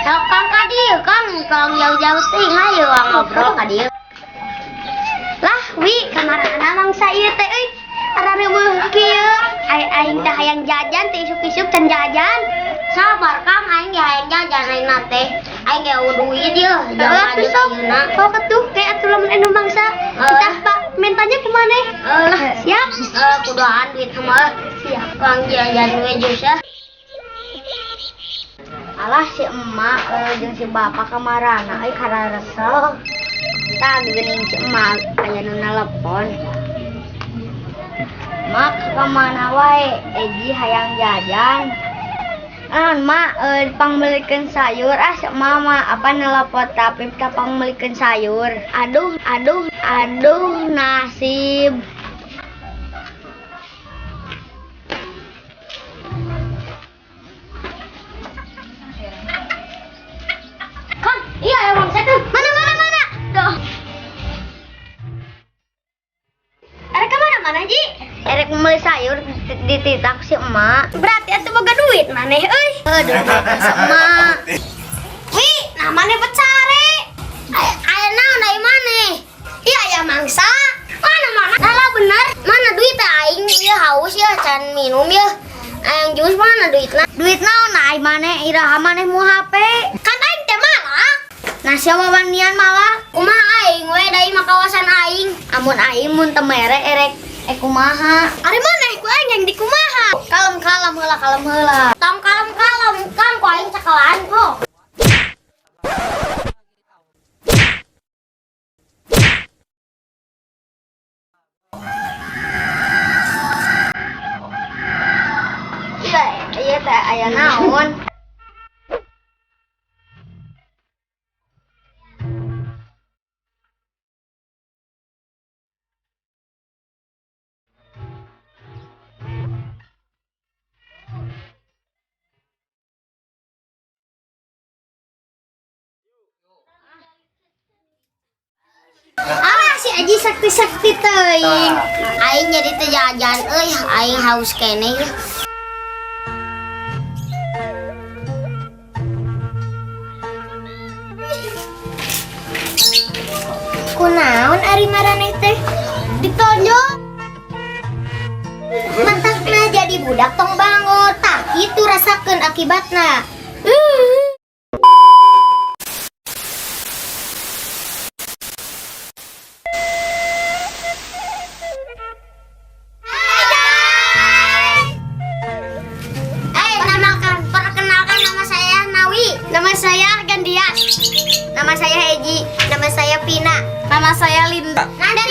Sok Kang ka dieu Kang, tong jauh-jauh teuing, hayu ngobrol ka dieu. Lah, wi kamarana mangsa ieu teh euy. Arareuweuh kieu. Ai aing teh hayang jajan teh, isuk-isuk can jajan. Sabar Kang, aing ge hayang jajan aing teh. Aing ge euweuh duit ieu. Jangan atuh sok. Sok atuh kayak atuh lamun anu mangsa. Kita Pak mentanya kumaha? Lah, siap. Kuduan duit mah. Siap. Kang jajan we jus ya. Alah, si emak jeung si bapak kamarana euy, kararesel. Tah geuning si emak aya nu nelepon. Mak, ka mana wae? Eji hayang jajan. Naon, mak? Pangmeulikeun sayur. Ah, si mama apa nelepon tapi ka pangmeulikeun sayur. Aduh, aduh, aduh, nasib. Kang, iya emang saya. Mana, mana, mana? Duh. Erek kemana mana, Ji? Erek meuli sayur, dititah si emak. Berarti atuh boga duit maneh euy. Aduh, si emak. Wi, nah maneh becare. Aya naon ai maneh? Iya aya mangsa. Mana, mana? Salah bener. Mana duit aing? Ieu haus ya, can minum ya. Ayang jus, mana duitna? Duit naon ai maneh? Iraha maneh mu HP? Kan aing teh malak. Nah, siapa wanian malak? Kumaha aing we, da ieu mah kawasan aing. Amun aing mun teu mere erek kumaha? Ari maneh ku aing yang dikumaha? Kalem, kalem heula, kalem heula. Tong kalem kalem, kan ku aing cekelan kok. Iya, iya teh aya naon? Ah, si Aji sakti-sakti teuing. Aing jadi teu jajan euy, aing haus keneh. Kunaon ari maraneh teh? Ditonjol. Matakna jadi budak tong bangor, tah kitu rasakeun akibatna. Hai guys. Namakan, perkenalkan nama saya Nawi. Nama saya Gandias. Nama saya Heji. Nama saya Pina. Nama saya Linda. Nanti